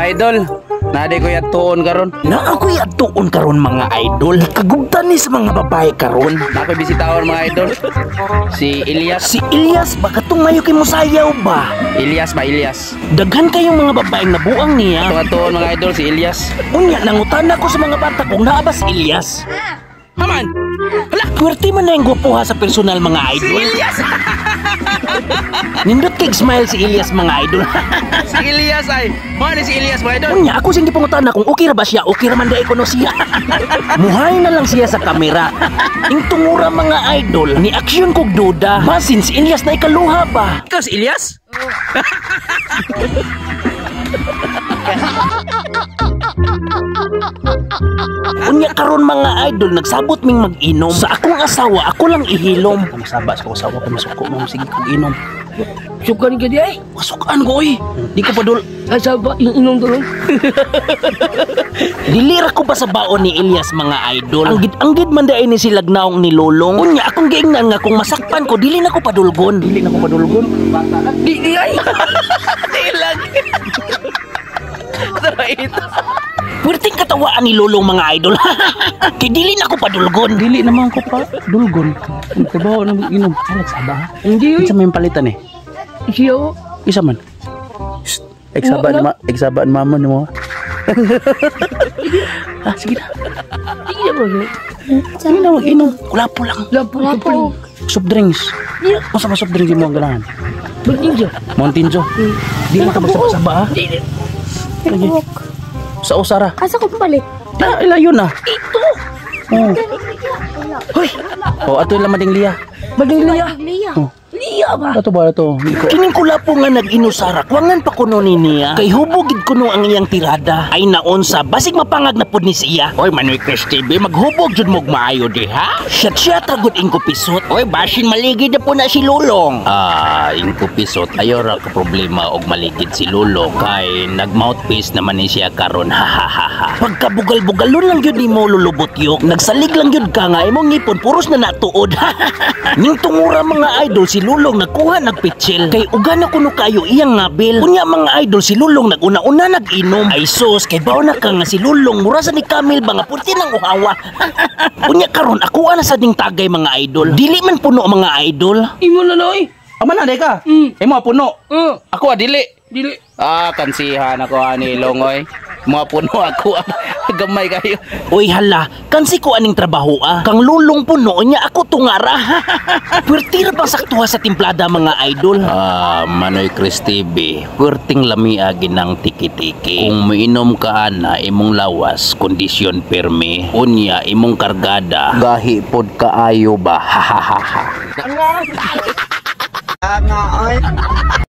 Mga idol, naa koy adtuon karon. Naa koy adtuon karon, mga idol. Kagubtan ni sa mga babae karon. Naa koy bisitahon, mga idol. Si Elias. Si Elias ba, katong mayo kay musayaw ba? Elias ba, Elias? Daghan kayong mga babaeng nabuang niya. Atong adtuon, mga idol, si Elias. Unya nangutana ko sa mga bata kung naa ba si Elias. Haman! Hala, pwerte man na yung gwapuha sa personal, mga idol. Elias! Nindot kay smile si Elias, mga idol. Si Elias ay. Mao ni si Elias, mga idol. Unya ako sing gipangutana kung okay ra ba siya, okay ra man diay kuno siya. Muhay na lang siya sa kamera. Ing tungura, mga idol, ni aksyon kog duda. Basin si Elias na ikaluha ba? Ikaw si Elias? Unya karon, mga idol, nagsabot ming mag-inom. Sa akong asawa, ako lang ihilom. Masaba sa asawa ko, masuko mo sige kog inom. Sukan ka di ay. Masukan ko oy. Di ko padul. Asa ba yung inom doon? Dili ra ko pa sa baon ni Elias, mga idol. Anggid-anggid man diay ni sila naong ni Lolong. Unya akong giingnan nga kung masakpan ko, dili na ko padulgon. Dili na ko padulgon. Di di ay. Di lang. Tara ito. Puwerteng katawaan ni Lolong, mga idol. Kay dili na ko padulgon. Dili naman ko pa dulgon. Trabaho na inom. Alag saba ha. Hindi oy. Isa may palitan eh. Siya oh. Isa man. Shh. Eksaba ni ma, eksaba ni mama ni mo. Ah, sige na. Di na ba? Sige na, mag-inom. Kulapo lang. Lapo lapo. Soft drinks. Unsa ba soft drinks mo ang ganahan? Ba't siya? Mountain Dew. Di man ka magsaba-saba ha. Di di. Lagi. Sa usara. Asa ko palit? Ah, ilayo na. Ito. Oh. Hoy. Oh, ato lang mading liya. Bading liya. Liya. Oh. Liya ba? Ato ba ato? Iko. Kining kulapo nga nag-inusara, kwangan pa kuno ni niya. Kay hubog gid kuno ang iyang tirada. Ay naonsa, basig mapangag na pud ni siya. Oy, Manoy Chris TV, maghubog jud mog maayo diha. Siyat siya tragod ingko pisot. Oy, basin maligid na po na si Lulong. Ah, ingko pisot, ayo ra ka problema og maligid si Lulong kay nag mouthpiece naman ni siya karon. Ha ha ha ha. Pagkabugal-bugalon lang gyud nimo lulubot yok. Nagsalig lang gyud ka nga imong ngipon puros na natuod. Ning tungura, mga idol, si Lulong nagkuha nagpitsil. Kay uga na kuno kayo iyang ngabil. Unya, mga idol, si Lulong naguna-una nag-inom. Ay sus, kay baw na ka nga si Lulong mura sa ni Camille ba nga puti ng uhawa. Unya karon ako na sa ding tagay, mga idol. Dili man puno, mga idol. Imo na noy. Ama na ka. Imo puno. Oh. Ako dili. Dili. Ah, kansihan ako ani Longoy. Mga puno ako. Gamay kayo. Uy hala, kansi ko aning trabaho ah. Kang Lulong puno niya ako tungara. Puwerti ra bang saktuha sa timplada, mga idol. Ah, Manoy Chris TV, puwerting lamia ginang tiki-tiki. Kung miinom ka ana, imong lawas, kondisyon pirmi. Unya, imong kargada, gahi pod kaayo ba? Ha ha ha ha.